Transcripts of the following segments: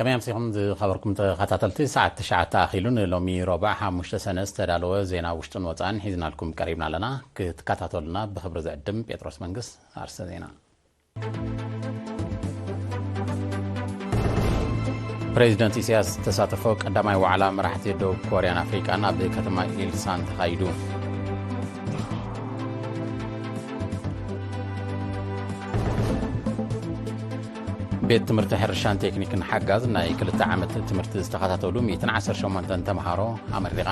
ከመይ ኣምሲኹም ዝኸበርኩም ተኸታተልቲ? ሰዓት ትሽዓተ ኣኺሉ ንሎሚ ረቡዕ ሓሙሽተ ሰነ ዝተዳለወ ዜና ውሽጥን ወፃእን ሒዝናልኩም ቀሪብና ኣለና። ክትከታተሉና ብኽብሪ ዝዕድም ጴጥሮስ መንግስ። ኣርሰ ዜና። ፕሬዚደንት ኢሳያስ ዝተሳተፎ ቀዳማይ ዋዕላ መራሕቲ ደቡብ ኮርያን ኣፍሪቃን ኣብ ከተማ ኢልሳን ተኻይዱ። ቤት ትምህርቲ ሕርሻን ቴክኒክን ሓጋዝ ናይ ክልተ ዓመት ትምህርቲ ዝተኸታተሉ ሚእትን ዓሰርተ ሸሞንተን ተምሃሮ ኣመሪቓ።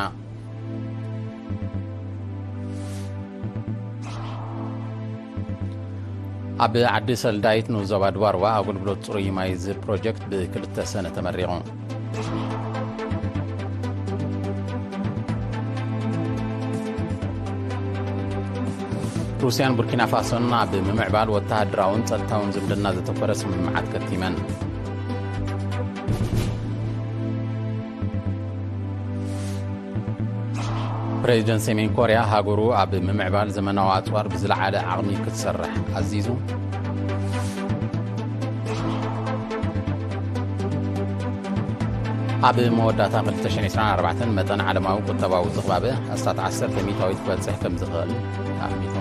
ኣብ ዓዲ ሰልዳይት ንዞባ ድባርዋ ኣገልግሎት ጽሩይ ማይ ዝህብ ፕሮጀክት ብክልተ ሰነ ተመሪቑ። ሩስያን ቡርኪና ፋሶን ኣብ ምምዕባል ወተሃደራውን ጸጥታውን ዝምድና ዘተኮረ ስምምዓት ከቲመን። ፕሬዚደንት ሰሜን ኮርያ ሃገሩ ኣብ ምምዕባል ዘመናዊ ኣጽዋር ብዝለዓለ ዓቕሚ ክትሰርሕ ኣዚዙ። ኣብ መወዳእታ ክልተ ሽሕን ዕስራን ኣርባዕተን መጠን ዓለማዊ ቁጠባዊ ዝኽባበ ኣስታት ዓሰርተ ሚእታዊት ክበጽሕ ከም ዝኽእል ኣሚቱ።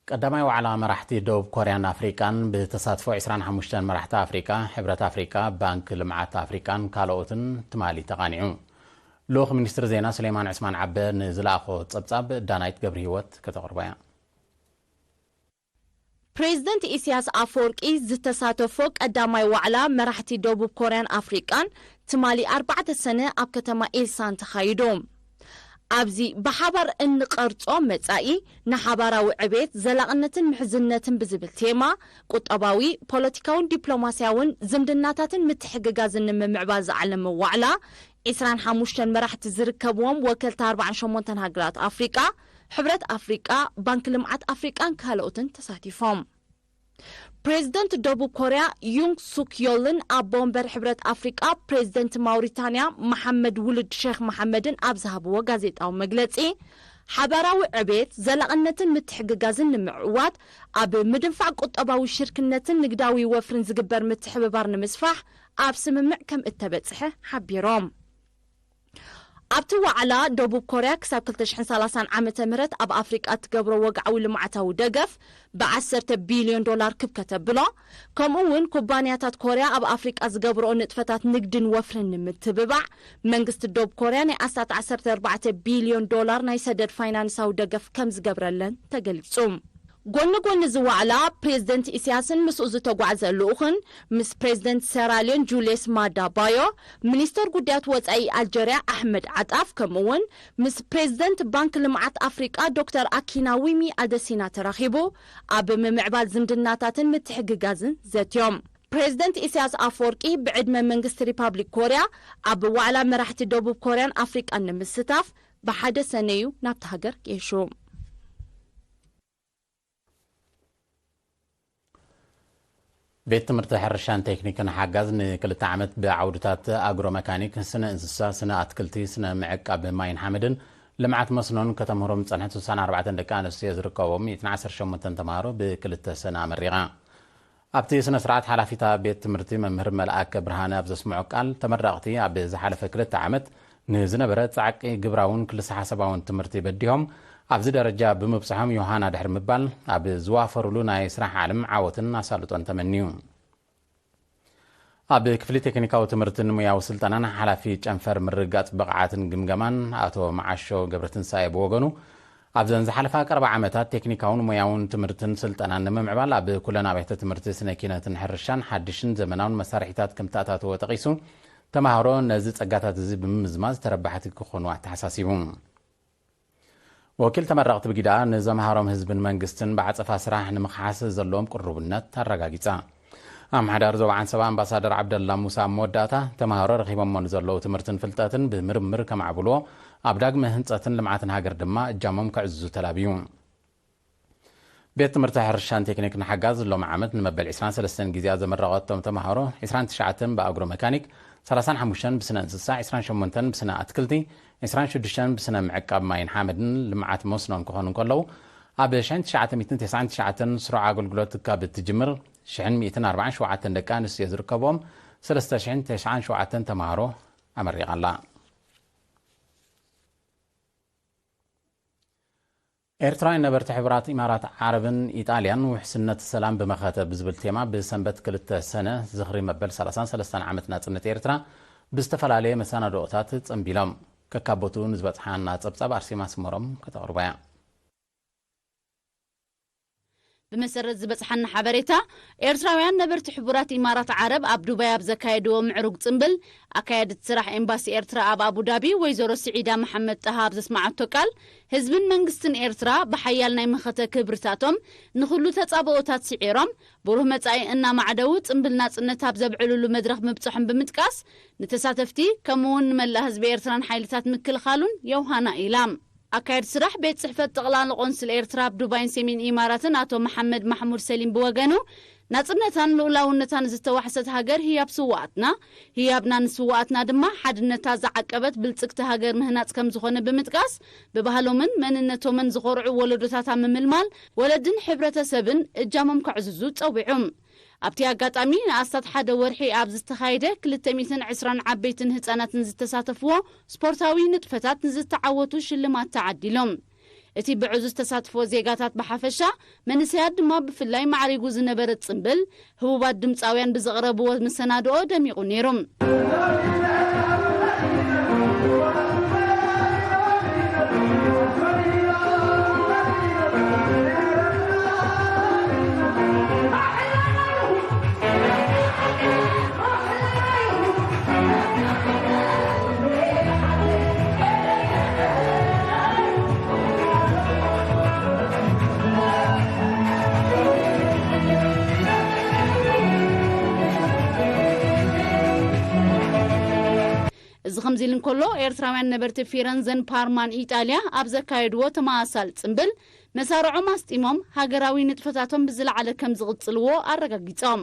ቀዳማይ ዋዕላ መራሕቲ ደቡብ ኮርያን ኣፍሪቃን ብተሳትፎ ዕስራን ሓሙሽተን መራሕቲ ኣፍሪቃ፣ ሕብረት ኣፍሪቃ፣ ባንክ ልምዓት ኣፍሪቃን ካልኦትን ትማሊ ተቓኒዑ። ልኡኽ ሚኒስትሪ ዜና ሱሌማን ዑስማን ዓበ ንዝለኣኾ ጸብጻብ ዳናይት ገብረ ህይወት ከተቕርቦ እያ። ፕሬዝደንት ኢሳያስ ኣፈወርቂ ዝተሳተፎ ቀዳማይ ዋዕላ መራሕቲ ደቡብ ኮርያን ኣፍሪቃን ትማሊ ኣርባዕተ ሰነ ኣብ ከተማ ኢልሳን ተኻይዱ። ኣብዚ ብሓባር እንቐርጾ መጻኢ ንሓባራዊ ዕቤት፣ ዘላቕነትን ምሕዝነትን ብዝብል ቴማ ቁጠባዊ፣ ፖለቲካውን ዲፕሎማስያውን ዝምድናታትን ምትሕግጋዝን ንምምዕባል ዝዓለመ ዋዕላ ዕስራን ሓሙሽተን መራሕቲ ዝርከብዎም ወከልቲ ኣርባዓን ሸሞንተን ሃገራት ኣፍሪቃ፣ ሕብረት ኣፍሪቃ፣ ባንኪ ልምዓት ኣፍሪቃን ካልኦትን ተሳቲፎም። ፕሬዝደንት ደቡብ ኮርያ ዩንግ ሱክ ዮልን ኣቦ ወንበር ሕብረት ኣፍሪቃ ፕሬዝደንት ማውሪታንያ መሓመድ ውሉድ ሼክ መሓመድን ኣብ ዝሃብዎ ጋዜጣዊ መግለጺ፣ ሓባራዊ ዕቤት፣ ዘላቕነትን ምትሕግጋዝን ንምዕዋት ኣብ ምድንፋዕ ቁጠባዊ ሽርክነትን ንግዳዊ ወፍርን ዝግበር ምትሕብባር ንምስፋሕ ኣብ ስምምዕ ከም እተበጽሐ ሓቢሮም። ኣብቲ ዋዕላ ደቡብ ኮርያ ክሳብ ክልተ ሽሕን ሰላሳን ዓመተ ምህረት ኣብ ኣፍሪቃ እትገብሮ ወግዓዊ ልምዓታዊ ደገፍ ብዓሰርተ ቢልዮን ዶላር ክብ ከተብሎ፣ ከምኡ እውን ኩባንያታት ኮርያ ኣብ ኣፍሪቃ ዝገብርኦ ንጥፈታት ንግድን ወፍርን ንምትብባዕ መንግስቲ ደቡብ ኮርያ ናይ ኣስታት ዓሰርተ ኣርባዕተ ቢልዮን ዶላር ናይ ሰደድ ፋይናንሳዊ ደገፍ ከም ዝገብረለን ተገሊጹ። ጎኒ ጎኒ እዚ ዋዕላ ፕሬዝደንት ኢሳያስን ምስኡ ዝተጓዕዘ ልኡኽን ምስ ፕሬዝደንት ሴራልዮን ጁልየስ ማዳ ባዮ፣ ሚኒስተር ጉዳያት ወጻኢ ኣልጀርያ ኣሕመድ ዓጣፍ ከምኡ እውን ምስ ፕሬዝደንት ባንክ ልምዓት ኣፍሪቃ ዶክተር ኣኪና ዊሚ ኣደሲና ተራኺቡ ኣብ ምምዕባል ዝምድናታትን ምትሕግጋዝን ዘትዮም። ፕሬዝደንት ኢሳያስ ኣፈወርቂ ብዕድመ መንግስቲ ሪፓብሊክ ኮርያ ኣብ ዋዕላ መራሕቲ ደቡብ ኮርያን ኣፍሪቃን ንምስታፍ ብሓደ ሰነ እዩ ናብቲ ሃገር ገይሹ። ቤት ትምህርቲ ሕርሻን ቴክኒክን ሓጋዝ ንክልተ ዓመት ብዓውድታት ኣግሮ መካኒክ፣ ስነ እንስሳ፣ ስነ ኣትክልቲ፣ ስነ ምዕቃብ ማይን ሓመድን ልምዓት መስኖን ከተምህሮም ዝጸንሐት ስሳን ኣርባዕተን ደቂ ኣንስትዮ ዝርከቦም ሚእትን ዓሰርተ ሸሞንተን ተምሃሮ ብክልተ ሰነ ኣመሪቓ። ኣብቲ ስነ ስርዓት ሓላፊታ ቤት ትምህርቲ መምህር መልኣከ ብርሃነ ኣብ ዘስምዖ ቃል፣ ተመረቕቲ ኣብ ዝሓለፈ ክልተ ዓመት ንዝነበረ ጻዕቂ ግብራውን ክልሰ ሓሳባውን ትምህርቲ በዲሆም ኣብዚ ደረጃ ብምብጽሖም ዮሃና ድሕሪ ምባል ኣብ ዝዋፈሩሉ ናይ ስራሕ ዓለም ዓወትን ኣሳልጦን ተመንዩ። ኣብ ክፍሊ ቴክኒካዊ ትምህርትን ሞያዊ ስልጠናን ሓላፊ ጨንፈር ምርግጋጽ ብቕዓትን ግምገማን ኣቶ መዓሾ ገብረትንሳኤ ብወገኑ ኣብዘን ዝሓለፋ ቀረባ ዓመታት ቴክኒካውን ሞያውን ትምህርትን ስልጠናን ንምምዕባል ኣብ ኩለን ኣብያተ ትምህርቲ ስነ ኪነትን ሕርሻን ሓድሽን ዘመናውን መሳርሒታት ከምተኣታተወ ጠቒሱ፣ ተምሃሮ ነዚ ጸጋታት እዚ ብምምዝማዝ ተረባሕቲ ክኾኑ ኣተሓሳሲቡ። ወኪል ተመረቕቲ ብጊዳ ንዘምሃሮም ህዝብን መንግስትን ብዓጸፋ ስራሕ ንምኽሓስ ዘለዎም ቅሩብነት ኣረጋጊጻ። ኣመሓዳሪ ዞባ ዓንሰባ ኣምባሳደር ዓብደላ ሙሳ ኣብ መወዳእታ፣ ተምሃሮ ረኺቦሞ ንዘለዉ ትምህርትን ፍልጠትን ብምርምር ከማዕብልዎ፣ ኣብ ዳግመ ህንጸትን ልምዓትን ሃገር ድማ እጃሞም ከዕዝዙ ተላብዩ። ቤት ትምህርቲ ሕርሻን ቴክኒክን ሓጋዝ ሎሚ ዓመት ንመበል ዕስራን ሰለስተን ግዜኣ ዘመረቐቶም ተምሃሮ ዕስራን ትሽዓተን ብኣግሮ መካኒክ፣ ሰላሳን ሓሙሽተን ብስነ እንስሳ፣ ዕስራን ሸሞንተን ብስነ ኣትክልቲ፣ ዕስራን ሽዱሽተን ብስነ ምዕቃብ ማይን ሓመድን ልምዓት መስኖን ክኾኑ እንከለዉ፣ ኣብ ሽሕን ትሽዓተ ሚእትን ተስዓን ትሽዓተን ስሩዕ ኣገልግሎት ካብ እትጅምር ሽሕን ሚእትን ኣርባዓን ሸውዓተን ደቂ ኣንስትዮ ዝርከቦም ሰለስተ ሽሕን ተስዓን ሸውዓተን ተምሃሮ ኣመሪቓ ኣላ። ኤርትራውያን ነበርቲ ሕቡራት ኢማራት ዓረብን ኢጣልያን ውሕስነት ሰላም ብመኸተ ብዝብል ቴማ ብሰንበት ክልተ ሰነ ዝኽሪ መበል ሰላሳን ሰለስተን ዓመት ናጽነት ኤርትራ ብዝተፈላለየ መሰናድኦታት ጸንቢሎም። ከካቦቱ ንዝበጽሓና ጸብጻብ ኣርሴማ ስመሮም ከተቕርቦ እያ። ብመሰረት ዝበጽሓና ሓበሬታ፣ ኤርትራውያን ነበርቲ ሕቡራት ኢማራት ዓረብ ኣብ ዱባይ ኣብ ዘካየድዎ ምዕሩግ ጽምብል፣ ኣካየድቲ ስራሕ ኤምባሲ ኤርትራ ኣብ ኣቡዳቢ ወይዘሮ ስዒዳ መሓመድ ጣሃ ኣብ ዘስማዓቶ ቃል፣ ህዝብን መንግስትን ኤርትራ ብሓያል ናይ መኸተ ክብርታቶም ንኹሉ ተጻብኦታት ስዒሮም፣ ብሩህ መጻኢ እናማዕደዉ ጽምብል ናጽነት ኣብ ዘብዕልሉ መድረኽ ምብጽሖም ብምጥቃስ፣ ንተሳተፍቲ ከምኡ'ውን ንመላእ ህዝቢ ኤርትራን ሓይልታት ምክልኻሉን የውሃና ኢላ። ኣካየድ ስራሕ ቤት ጽሕፈት ጠቕላሊ ቆንስል ኤርትራ ኣብ ዱባይን ሰሜን ኢማራትን ኣቶ መሓመድ ማሕሙድ ሰሊም ብወገኑ፣ ናጽነታን ልኡላውነታን ዝተዋሕሰት ሃገር ህያብ ስውኣትና፣ ህያብና ንስውኣትና ድማ ሓድነታ ዝዓቀበት ብልጽግቲ ሃገር ምህናጽ ከም ዝኾነ ብምጥቃስ፣ ብባህሎምን መንነቶምን ዝኾርዑ ወለዶታት ኣብ ምምልማል ወለድን ሕብረተሰብን እጃሞም ከዕዝዙ ጸዊዑ። ኣብቲ ኣጋጣሚ ንኣስታት ሓደ ወርሒ ኣብ ዝተኻየደ ክልተ ሚእትን ዕስራን ዓበይትን ህጻናትን ዝተሳተፍዎ ስፖርታዊ ንጥፈታት ንዝተዓወቱ ሽልማት ተዓዲሎም። እቲ ብዕዙዝ ተሳትፎ ዜጋታት ብሓፈሻ፣ መንእሰያት ድማ ብፍላይ ማዕሪጉ ዝነበረ ጽምብል፣ ህቡባት ድምጻውያን ብዘቕረብዎ መሰናድኦ ደሚቑ ነይሩ። እዚ ከምዚ ኢሉ እንከሎ፣ ኤርትራውያን ነበርቲ ፊረንዘን ፓርማን ኢጣልያ ኣብ ዘካየድዎ ተመሳሳሊ ጽምብል፣ መሳርዖም ኣስጢሞም ሃገራዊ ንጥፈታቶም ብዝለዓለ ከም ዝቕጽልዎ ኣረጋጊጾም።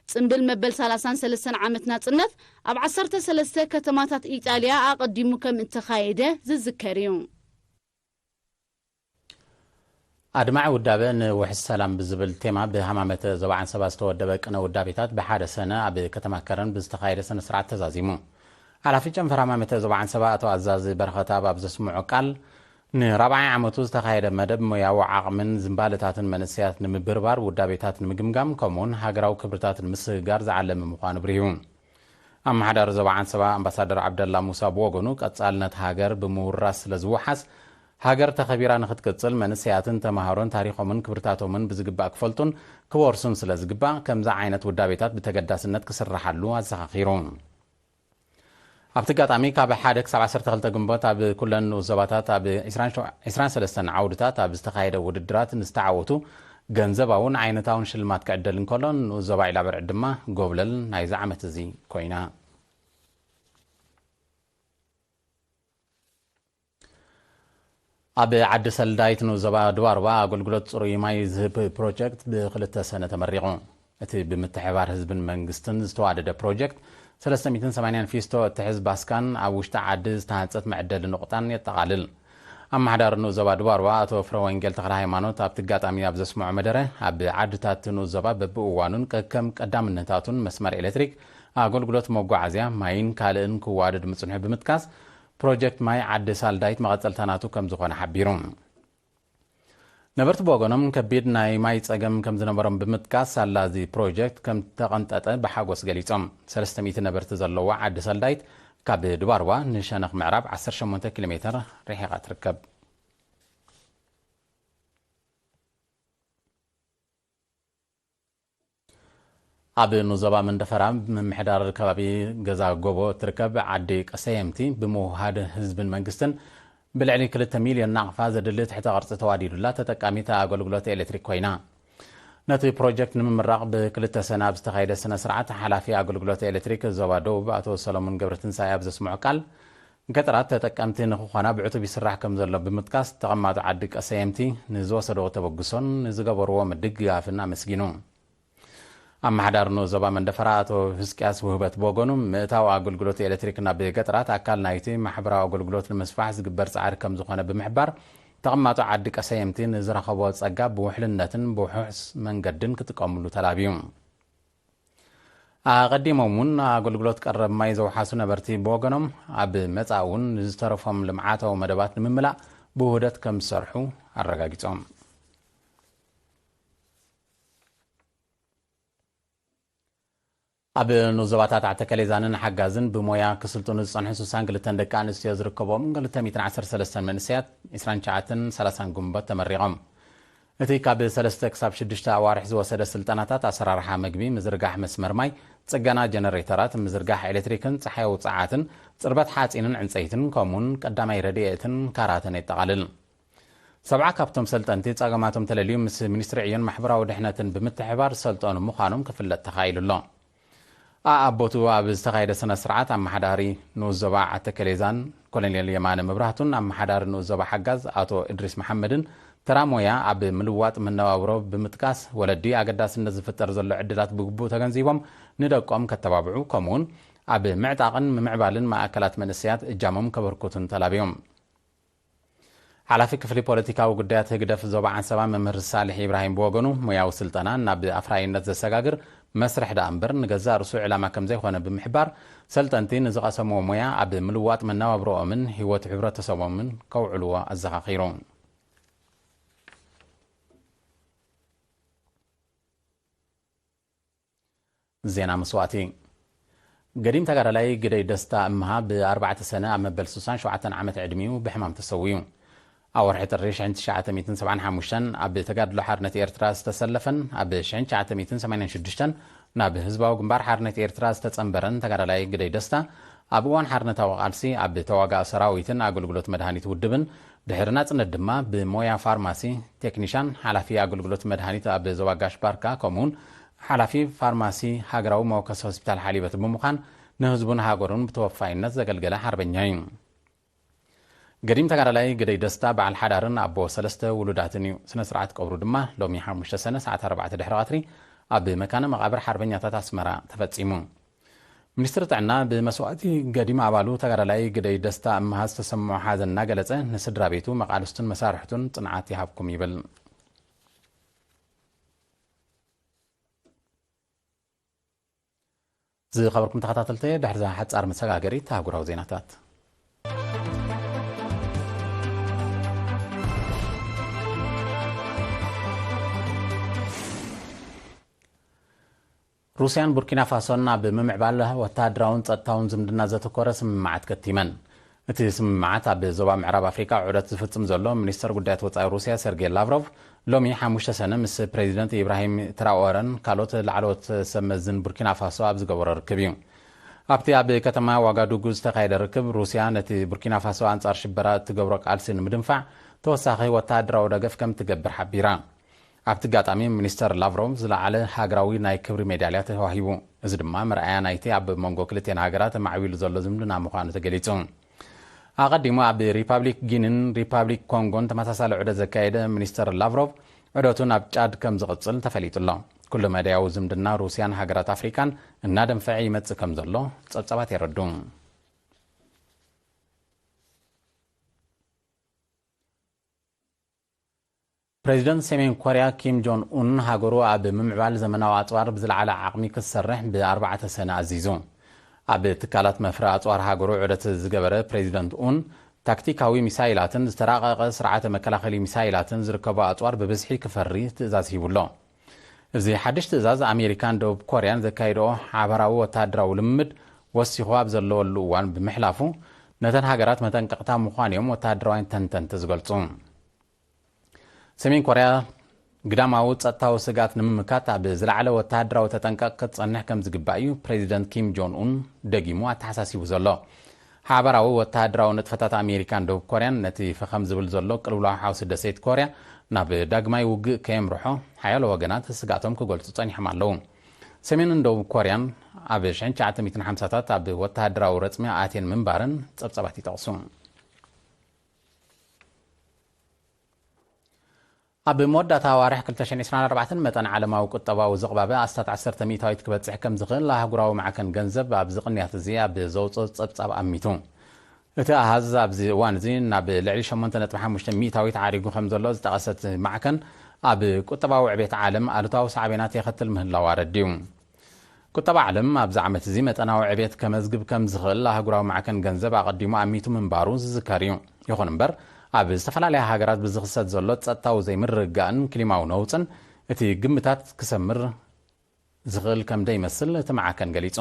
ጽምብል መበል ሰላሳን ሰለስተን ዓመት ናጽነት ኣብ ዓሰርተ ሰለስተ ከተማታት ኢጣልያ ኣቐዲሙ ከም እተኻየደ ዝዝከር እዩ። ኣድማዒ ውዳበ ንውሕስ ሰላም ብዝብል ቴማ ብሃማመተ ዞባ ዓንሰባ ዝተወደበ ቅነ ውዳቤታት ብሓደ ሰነ ኣብ ከተማ ከረን ብዝተኻየደ ስነ ስርዓት ተዛዚሙ። ሓላፊ ጨንፈር ሃማመተ ዞባ ዓንሰባ ኣቶ ኣዛዚ በረኸትኣብ ኣብ ዘስምዖ ቃል፣ ንራብዓይ ዓመቱ ዝተኻየደ መደብ ሞያዊ ዓቕምን ዝንባለታትን መንእሰያት ንምብርባር፣ ውዳቤታት ንምግምጋም፣ ከምኡውን ሃገራዊ ክብርታት ንምስግጋር ዝዓለመ ምዃኑ ኣብሪሁ። ኣመሓዳሪ ዞባ ዓንሰባ ኣምባሳደር ዓብደላ ሙሳ ብወገኑ፣ ቀጻልነት ሃገር ብምውራስ ስለ ዝወሓስ፣ ሃገር ተኸቢራ ንኽትቅጽል መንእሰያትን ተምሃሮን ታሪኾምን ክብርታቶምን ብዝግባእ ክፈልጡን ክወርሱን ስለ ዝግባእ፣ ከምዚ ዓይነት ውዳቤታት ብተገዳስነት ክስርሓሉ ኣዘኻኺሩ። ኣብቲ ኣጋጣሚ፣ ካብ ሓደ ክሳብ ዓሰርተ ክልተ ግንቦት ኣብ ኩለን ንኡስ ዞባታት ኣብ ዕስራን ሰለስተን ዓውድታት ኣብ ዝተኻየደ ውድድራት ንዝተዓወቱ ገንዘባውን ዓይነታውን ሽልማት ክዕደል እንከሎ፣ ንኡስ ዞባ ኢላበርዕድ ድማ ጎብለል ናይዚ ዓመት እዚ ኮይና። ኣብ ዓዲ ሰልዳይት ንኡስ ዞባ ድባርባ ኣገልግሎት ጽሩይ ማይ ዝህብ ፕሮጀክት ብክልተ ሰነ ተመሪቑ። እቲ ብምትሕብባር ህዝብን መንግስትን ዝተዋደደ ፕሮጀክት፣ ሰለስተ ሚእትን ሰማንያን ፊስቶ እትሕዝ ባስካን ኣብ ውሽጢ ዓዲ ዝተሃንጸት መዕደሊ ንቑጣን የጠቓልል። ኣመሓዳሪ ንኡስ ዞባ ድባርባ ኣቶ ፍረወንጌል ተኽለ ሃይማኖት ኣብቲ ኣጋጣሚ ኣብ ዘስምዖ መደረ፣ ኣብ ዓድታት ንኡስ ዞባ በብእዋኑን ከከም ቀዳምነታቱን መስመር ኤሌክትሪክ፣ ኣገልግሎት መጓዓዝያ፣ ማይን ካልእን ክዋደድ ምጽንሑ ብምጥቃስ፣ ፕሮጀክት ማይ ዓዲ ሳልዳይት መቐጸልታ ናቱ ከም ዝኾነ ሓቢሩ። ነበርቲ ብወገኖም፣ ከቢድ ናይ ማይ ጸገም ከም ዝነበሮም ብምጥቃስ፣ ሳላ እዚ ፕሮጀክት ከም ተቐንጠጠ ብሓጎስ ገሊጾም። ሰለስተ ሚእቲ ነበርቲ ዘለዋ ዓዲ ሳልዳይት፣ ካብ ድባርዋ ንሸነኽ ምዕራብ ዓሰርተ ሸሞንተ ኪሎ ሜተር ርሒቓ ትርከብ። ኣብ ኑዞባ መንደፈራ ምምሕዳር ከባቢ ገዛ ጎቦ እትርከብ ዓዲ ቀሰየምቲ፣ ብምውሃድ ህዝብን መንግስትን ብልዕሊ ክልተ ሚልዮን ናቕፋ ዘድሊ ትሕተ ቅርጺ ተዋዲዱላ ተጠቃሚት ኣገልግሎት ኤሌክትሪክ ኮይና። ነቲ ፕሮጀክት ንምምራቕ ብክልተ ሰነ ኣብ ዝተኻየደ ስነ ስርዓት፣ ሓላፊ ኣገልግሎት ኤሌክትሪክ ዞባ ደቡብ ኣቶ ሰሎሞን ገብረትንሳኤ ኣብ ዘስምዖ ቃል፣ ገጠራት ተጠቀምቲ ንክኾና ብዕቱብ ይስራሕ ከም ዘሎ ብምጥቃስ፣ ተቐማጦ ዓዲ ቀሰየምቲ ንዝወሰድዎ ተበግሶን ንዝገበርዎ ምድግጋፍን ኣመስጊኑ። ኣመሓዳሪ ንኡስ ዞባ መንደፈራ ኣቶ ህዝቅያስ ውህበት ብወገኑ፣ ምእታው ኣገልግሎት ኤሌክትሪክ ናብ ገጠራት ኣካል ናይቲ ማሕበራዊ ኣገልግሎት ንምስፋሕ ዝግበር ጻዕሪ ከም ዝኾነ ብምሕባር፣ ተቐማጦ ዓዲ ቀሰየምቲ ንዝረኸቦ ጸጋ ብውሕልነትን ብውሑስ መንገድን ክጥቀምሉ ተላብዩ። ኣቐዲሞም እውን ኣገልግሎት ቀረብ ማይ ዘውሓሱ ነበርቲ ብወገኖም፣ ኣብ መጻኢ እውን ንዝተረፎም ልምዓታዊ መደባት ንምምላእ ብውህደት ከም ዝሰርሑ ኣረጋጊጾም። ኣብ ንኡስ ዞባታት ኣተከሌዛንን ሓጋዝን ብሞያ ክስልጥኑ ዝጸንሑ ስሳን ክልተን ደቂ ኣንስትዮ ዝርከቦም ክልተ ሚእትን ዓሰርተ ሰለስተን መንእሰያት፣ ዕስራን ትሽዓተን ሰላሳን ግንቦት ተመሪቖም። እቲ ካብ ሰለስተ ክሳብ ሽዱሽተ ኣዋርሕ ዝወሰደ ስልጠናታት ኣሰራርሓ መግቢ፣ ምዝርጋሕ መስመር ማይ፣ ጽገና ጀነሬተራት፣ ምዝርጋሕ ኤሌክትሪክን ጸሓያዊ ጸዓትን፣ ጽርበት ሓጺንን ዕንጸይትን፣ ከምኡውን ቀዳማይ ረድኤትን ካራተን የጠቓልል። ሰብዓ ካብቶም ሰልጠንቲ ጸገማቶም ተለልዩ ምስ ሚኒስትሪ ዕዮን ማሕበራዊ ድሕነትን ብምትሕብባር ዝሰልጠኑ ምዃኖም ክፍለጥ ተኻኢሉ ኣሎ። ኣኣቦቱ ኣብ ዝተኻየደ ስነ ስርዓት ኣመሓዳሪ ንኡስ ዞባ ዓተከሌዛን ኮሎኔል የማነ መብራህቱን ኣመሓዳሪ ንኡስ ዞባ ሓጋዝ ኣቶ እድሪስ መሓመድን ተራ ሞያ ኣብ ምልዋጥ መነባብሮ ብምጥቃስ፣ ወለዲ ኣገዳስነት ዝፍጠር ዘሎ ዕድላት ብግቡእ ተገንዚቦም ንደቆም ከተባብዑ፣ ከምኡውን ኣብ ምዕጣቕን ምምዕባልን ማእከላት መንእሰያት እጃሞም ከበርክቱን ተላብዮም። ሓላፊ ክፍሊ ፖለቲካዊ ጉዳያት ህግደፍ ዞባ ዓንሰባ መምህር ሳልሕ ኢብራሂም ብወገኑ፣ ሞያዊ ስልጠና ናብ ኣፍራይነት ዘሰጋግር መስርሕ ደኣ እምበር ንገዛእ ርእሱ ዕላማ ከም ዘይኮነ ብምሕባር፣ ሰልጠንቲ ንዝቐሰምዎ ሞያ ኣብ ምልዋጥ መነባብሮኦምን ህይወት ሕብረተሰቦምን ከውዕልዎ ኣዘኻኺሩ። ዜና መስዋእቲ። ገዲም ተጋዳላይ ግደይ ደስታ እምሃ ብኣርባዕተ ሰነ ኣብ መበል ስሳን ሸውዓተን ዓመት ዕድሚኡ ብሕማም ተሰዊኡ። ኣብ ወርሒ ጥሪ ሽሕን ትሽዓተ ሚእትን ሰብዓን ሓሙሽተን ኣብ ተጋድሎ ሓርነት ኤርትራ ዝተሰለፈን ኣብ ሽሕን ትሽዓተ ሚእትን ሰማንያን ሽዱሽተን ናብ ህዝባዊ ግንባር ሓርነት ኤርትራ ዝተጸንበረን ተጋዳላይ ግደይ ደስታ፣ ኣብ እዋን ሓርነታዊ ቃልሲ ኣብ ተዋጋኢ ሰራዊትን ኣገልግሎት መድሃኒት ውድብን፣ ድሕሪ ናጽነት ድማ ብሞያ ፋርማሲ ቴክኒሻን፣ ሓላፊ ኣገልግሎት መድሃኒት ኣብ ዞባ ጋሽ ባርካ፣ ከምኡውን ሓላፊ ፋርማሲ ሃገራዊ መወከሲ ሆስፒታል ሓሊበት ብምዃን ንህዝቡን ሃገሩን ብተወፋይነት ዘገልገለ ሓርበኛ እዩ። ገዲም ተጋዳላይ ግደይ ደስታ በዓል ሓዳርን ኣቦ ሰለስተ ውሉዳትን እዩ። ስነ ስርዓት ቀብሩ ድማ ሎሚ ሓሙሽተ ሰነ ሰዓት ኣርባዕተ ድሕሪ ቀትሪ ኣብ መካነ መቓብር ሓርበኛታት ኣስመራ ተፈጺሙ። ሚኒስትሪ ጥዕና ብመስዋእቲ ገዲም ኣባሉ ተጋዳላይ ግደይ ደስታ እምሃ ዝተሰምዖ ሓዘን እናገለጸ፣ ንስድራ ቤቱ፣ መቓልስቱን መሳርሕቱን ጽንዓት ይሃብኩም ይብል። ዝኸበርኩም ተኸታተልቲ፣ ድሕሪ እዛ ሓጻር መሰጋገሪት ኣህጉራዊ ዜናታት። ሩስያን ቡርኪና ፋሶን ኣብ ምምዕባል ወተሃደራውን ጸጥታውን ዝምድና ዘተኮረ ስምምዓት ከቲመን። እቲ ስምምዓት ኣብ ዞባ ምዕራብ ኣፍሪካ ዑደት ዝፍጽም ዘሎ ሚኒስተር ጉዳያት ወጻኢ ሩስያ ሰርጌይ ላቭሮቭ ሎሚ ሓሙሽተ ሰነ ምስ ፕሬዚደንት ኢብራሂም ትራኦረን ካልኦት ላዕለዎት ሰብ መዝን ቡርኪና ፋሶ ኣብ ዝገበሮ ርክብ እዩ። ኣብቲ ኣብ ከተማ ዋጋዱጉ ዝተኻየደ ርክብ፣ ሩስያ ነቲ ቡርኪና ፋሶ ኣንጻር ሽበራ እትገብሮ ቃልሲ ንምድንፋዕ ተወሳኺ ወተሃደራዊ ደገፍ ከም ትገብር ሓቢራ። ኣብቲ ኣጋጣሚ ሚኒስተር ላቭሮቭ ዝለዓለ ሃገራዊ ናይ ክብሪ ሜዳልያ ተዋሂቡ። እዚ ድማ መርኣያ ናይቲ ኣብ መንጎ ክልቲኣን ሃገራት ማዕቢሉ ዘሎ ዝምድና ምዃኑ ተገሊጹ። ኣቐዲሙ ኣብ ሪፓብሊክ ጊኒን ሪፓብሊክ ኮንጎን ተመሳሳሊ ዑደት ዘካየደ ሚኒስተር ላቭሮቭ፣ ዑደቱ ናብ ጫድ ከም ዝቕጽል ተፈሊጡ ኣሎ። ኩሉ መዳያዊ ዝምድና ሩስያን ሃገራት ኣፍሪካን እናደንፈዐ ይመጽእ ከም ዘሎ ጸብጻባት የረድኡ። ፕሬዚደንት ሰሜን ኮርያ ኪም ጆን ኡን፣ ሃገሩ ኣብ ምምዕባል ዘመናዊ ኣጽዋር ብዝለዓለ ዓቕሚ ክትሰርሕ ብኣርባዕተ ሰነ ኣዚዙ። ኣብ ትካላት መፍረ ኣጽዋር ሃገሩ ዑደት ዝገበረ ፕሬዚደንት ኡን፣ ታክቲካዊ ሚሳይላትን ዝተራቐቐ ስርዓተ መከላኸሊ ሚሳይላትን ዝርከቦ ኣጽዋር ብብዝሒ ክፈሪ ትእዛዝ ሂቡ ኣሎ። እዚ ሓድሽ ትእዛዝ፣ ኣሜሪካን ደቡብ ኮርያን ዘካይድኦ ሓባራዊ ወተሃደራዊ ልምምድ ወሲኹ ኣብ ዘለወሉ እዋን ብምሕላፉ፣ ነተን ሃገራት መጠንቀቕታ ምዃኑ እዮም ወተሃደራውያን ተንተንቲ ዝገልጹ። ሰሜን ኮርያ ግዳማዊ ጸጥታዊ ስግኣት ንምምካት ኣብ ዝለዓለ ወተሃደራዊ ተጠንቀቕ ክትጸንሕ ከም ዝግባእ እዩ ፕሬዚደንት ኪም ጆን ኡን ደጊሙ ኣተሓሳሲቡ ዘሎ። ሓባራዊ ወተሃደራዊ ንጥፈታት ኣሜሪካን ደቡብ ኮርያን፣ ነቲ ፈኸም ዝብል ዘሎ ቅልውላው ሓውሲ ደሴት ኮርያ ናብ ዳግማይ ውግእ ከየምርሖ፣ ሓያሎ ወገናት ስግኣቶም ክገልጹ ጸኒሖም ኣለዉ። ሰሜንን ደቡብ ኮርያን ኣብ ሽሕን ትሽዓተ ሚእትን ሓምሳታት ኣብ ወተሃደራዊ ረጽሚ ኣትየን ምንባረን ጸብጻባት ይጠቕሱ። ኣብ መወዳእታ ኣዋርሕ ክልተ ሽሕን ዕስራን ኣርባዕተን መጠን ዓለማዊ ቁጠባዊ ዝቕባበ ኣስታት ዓሰርተ ሚእታዊት ክበጽሕ ከም ዝኽእል ኣህጉራዊ ማዕከን ገንዘብ ኣብዚ ቅንያት እዚ ኣብ ዘውጽኦ ጸብጻብ ኣሚቱ። እቲ ኣሃዝ ኣብዚ እዋን እዚ ናብ ልዕሊ ሸሞንተ ነጥቢ ሓሙሽተ ሚእታዊት ዓሪጉ ከም ዘሎ ዝጠቐሰ እቲ ማዕከን፣ ኣብ ቁጠባዊ ዕቤት ዓለም ኣሉታዊ ሳዕቤናት የኸትል ምህላው ኣረዲኡ። ቁጠባ ዓለም ኣብዚ ዓመት እዚ መጠናዊ ዕቤት ከመዝግብ ከም ዝኽእል ኣህጉራዊ ማዕከን ገንዘብ ኣቐዲሙ ኣሚቱ ምንባሩ ዝዝከር እዩ። ይኹን እምበር፣ ኣብ ዝተፈላለያ ሃገራት ብዝኽሰት ዘሎ ጸጥታዊ ዘይምርግጋእን ክሊማዊ ነውጽን እቲ ግምታት ክሰምር ዝኽእል ከም ደይመስል እቲ ማዕከን ገሊጹ።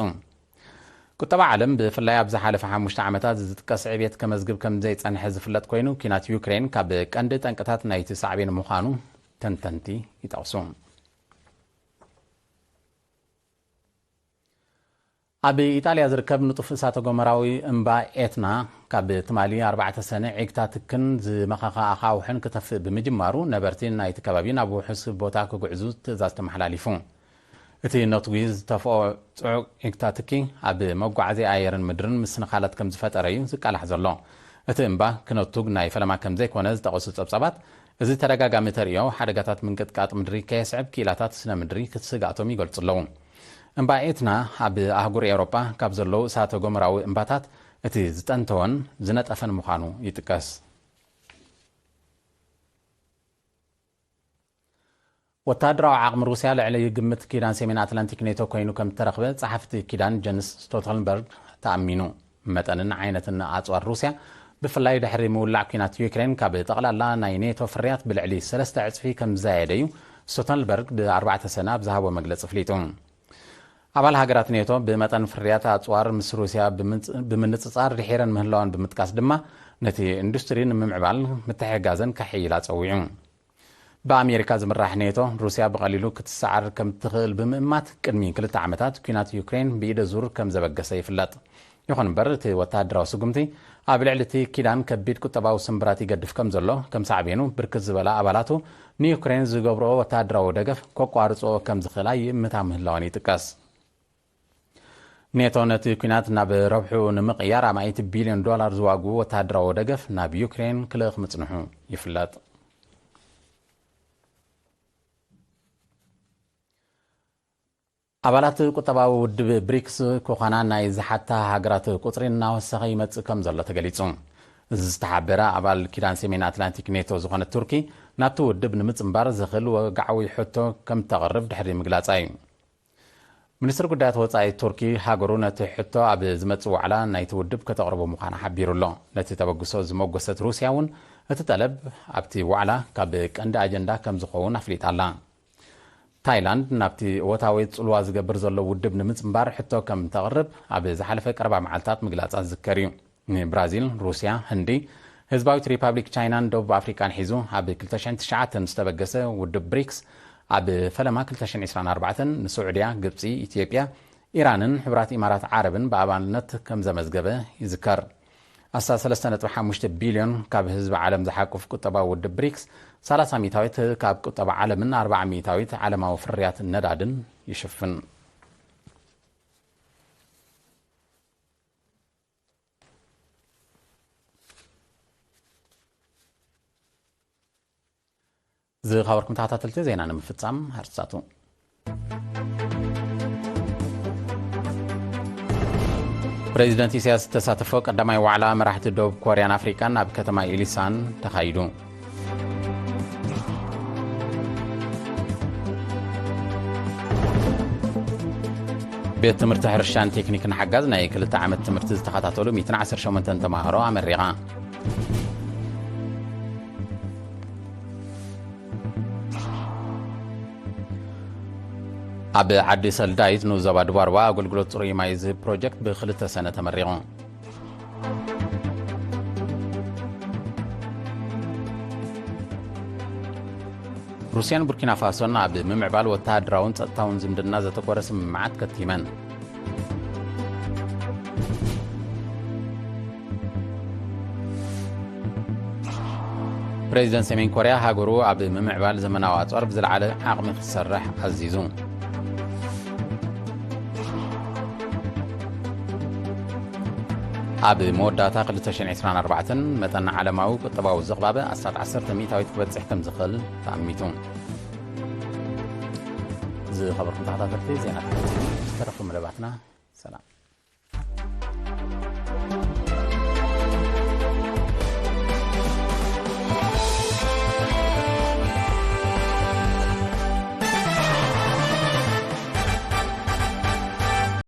ቁጠባ ዓለም ብፍላይ ኣብ ዝሓለፈ ሓሙሽተ ዓመታት ዝጥቀስ ዕቤት ከመዝግብ ከም ዘይጸንሐ ዝፍለጥ ኮይኑ፣ ኲናት ዩክሬን ካብ ቀንዲ ጠንቅታት ናይቲ ሳዕቤን ምዃኑ ተንተንቲ ይጠቕሱ። ኣብ ኢጣልያ ዝርከብ ንጡፍ እሳተ ጎመራዊ እምባ ኤትና ካብ ትማሊ ኣርባዕተ ሰነ ዒግታ ትክን ዝመኸኸ ኣኻውሕን ክተፍእ ብምጅማሩ፣ ነበርቲ ናይቲ ከባቢ ናብ ውሑስ ቦታ ክጉዕዙ ትእዛዝ ተመሓላሊፉ። እቲ ነትጒ ዝተፍኦ ጽዑቕ ዒግታ ትኪ ኣብ መጓዓዝያ ኣየርን ምድርን ምስንኻላት ከም ዝፈጠረ እዩ ዝቃላሕ ዘሎ። እቲ እምባ ክነቱግ ናይ ፈለማ ከም ዘይኮነ ዝጠቐሱ ጸብጻባት፣ እዚ ተደጋጋሚ ተርእዮ ሓደጋታት ምንቅጥቃጥ ምድሪ ከየስዕብ ክኢላታት ስነ ምድሪ ስግኣቶም ይገልጹ ኣለዉ። እምባ ኤትና ኣብ ኣህጉር ኤውሮጳ ካብ ዘለዉ እሳተ ጎመራዊ እምባታት እቲ ዝጠንተወን ዝነጠፈን ምዃኑ ይጥቀስ። ወተሃደራዊ ዓቕሚ ሩስያ ልዕሊ ግምት ኪዳን ሰሜን ኣትላንቲክ ኔቶ ኮይኑ ከም እተረኽበ ጸሓፊ እቲ ኪዳን ጀንስ ስቶልተንበርግ ተኣሚኑ። መጠንን ዓይነትን ኣጽዋር ሩስያ፣ ብፍላይ ድሕሪ ምውላዕ ኲናት ዩክሬን፣ ካብ ጠቕላላ ናይ ኔቶ ፍርያት ብልዕሊ ሰለስተ ዕጽፊ ከም ዝዛየደ እዩ ስቶልተንበርግ ብ ኣርባዕተ ሰነ ኣብ ዝሃቦ መግለጺ ኣፍሊጡ። ኣባል ሃገራት ኔቶ ብመጠን ፍርያት ኣጽዋር ምስ ሩስያ ብምንጽ-፣ ብምንጽጻር ድሒረን ምህላወን ብምጥቃስ ድማ፣ ነቲ ኢንዱስትሪ ንምምዕባል ምትሕግጋዘን ከሕይላ ጸዊዑ። ብኣሜሪካ ዝምራሕ ኔቶ፣ ሩስያ ብቐሊሉ ክትሰዓር ከም ትኽእል ብምእማት፣ ቅድሚ ክልተ ዓመታት ኲናት ዩክሬን ብኢደ ዙር ከም ዘበገሰ ይፍለጥ። ይኹን እምበር፣ እቲ ወተሃደራዊ ስጉምቲ ኣብ ልዕሊ እቲ ኪዳን ከቢድ ቁጠባዊ ስምብራት ይገድፍ ከም ዘሎ፣ ከም ሳዕቤኑ ብርክት ዝበላ ኣባላቱ ንዩክሬን ዝገብርኦ ወተሃደራዊ ደገፍ ከቋርጽኦ ከም ዝኽእላ ይእምታ ምህላወን ይጥቀስ። ኔቶ ነቲ ኲናት ናብ ረብሑ ንምቕያር ኣማኢት ቢልዮን ዶላር ዝዋግኡ ወተሃደራዊ ደገፍ ናብ ዩክሬን ክልእኽ ምጽንሑ ይፍለጥ። ኣባላት ቁጠባዊ ውድብ ብሪክስ ክኾና ናይ ዝሓታ ሃገራት ቁጽሪ እናወሰኸ ይመጽእ ከም ዘሎ ተገሊጹ። እዚ ዝተሓበረ ኣባል ኪዳን ሰሜን ኣትላንቲክ ኔቶ ዝኾነት ቱርኪ ናብቲ ውድብ ንምጽንባር ዝኽእል ወግዓዊ ሕቶ ከም እተቕርብ ድሕሪ ምግላጻ እዩ። ሚኒስትሪ ጉዳያት ወጻኢ ቱርኪ፣ ሃገሩ ነቲ ሕቶ ኣብ ዝመጽእ ዋዕላ ናይቲ ውድብ ከተቕርቦ ምዃና ሓቢሩ ኣሎ። ነቲ ተበግሶ ዝመጎሰት ሩስያ እውን፣ እቲ ጠለብ ኣብቲ ዋዕላ ካብ ቀንዲ ኣጀንዳ ከም ዝኸውን ኣፍሊጣ ኣላ። ታይላንድ ናብቲ እወታዊ ጽልዋ ዝገብር ዘሎ ውድብ ንምጽንባር ሕቶ ከም ተቕርብ ኣብ ዝሓለፈ ቀረባ መዓልታት ምግላጻ ዝዝከር እዩ። ንብራዚል፣ ሩስያ፣ ህንዲ፣ ህዝባዊት ሪፓብሊክ ቻይናን ደቡብ ኣፍሪቃን ሒዙ ኣብ ክልተ ሽሕን ትሽዓተን ዝተበገሰ ውድብ ብሪክስ፣ ኣብ ፈለማ ክልተ ሽሕን ዕስራን ኣርባዕተን ንስዑድያ፣ ግብጺ፣ ኢትዮጵያ፣ ኢራንን ሕቡራት ኢማራት ዓረብን ብኣባልነት ከም ዘመዝገበ ይዝከር። ኣስታት ሰለስተ ነጥቢ ሓሙሽተ ቢልዮን ካብ ህዝቢ ዓለም ዝሓቁፍ ቁጠባዊ ውድብ ብሪክስ፣ ሰላሳ ሚእታዊት ካብ ቁጠባ ዓለምን ኣርብዓ ሚእታዊት ዓለማዊ ፍርያት ነዳድን ይሽፍን። ዝኸበርኩም ተኸታተልቲ፣ ዜና ንምፍጻም ኣርእስታቱ። ፕሬዚደንት ኢሳያስ ዝተሳተፎ ቀዳማይ ዋዕላ መራሕቲ ደቡብ ኮርያን ኣፍሪቃን ኣብ ከተማ ኢሊሳን ተኻይዱ። ቤት ትምህርቲ ሕርሻን ቴክኒክን ሓጋዝ ናይ ክልተ ዓመት ትምህርቲ ዝተኸታተሉ ሚእትን ዓሰርተ ሸሞንተን ተማሃሮ ኣመሪቓ። ኣብ ዓዲ ሰልዳይት ንዞባ ድባርዋ ኣገልግሎት ጽሩይ ማይ ዝህብ ፕሮጀክት ብክልተ ሰነ ተመሪቑ። ሩስያን ቡርኪና ፋሶን ኣብ ምምዕባል ወተሃደራውን ጸጥታውን ዝምድና ዘተኮረ ስምምዓት ከቲመን። ፕሬዚደንት ሰሜን ኮርያ፣ ሃገሩ ኣብ ምምዕባል ዘመናዊ ኣጽዋር ብዝለዓለ ዓቕሚ ክትሰርሕ ኣዚዙ። ኣብ መወዳእታ ክልተ ሽሕን ዕስራን ኣርባዕተን፣ መጠን ዓለማዊ ቁጠባዊ ዝቕባበ ኣስታት ዓሰርተ ሚእታዊት ክበጽሕ ከም ዝኽእል ተኣሚቱ። ዝኸበርኩም ተኸታተልቲ፣ ዜናታት ዝተረፉ መደባትና። ሰላም።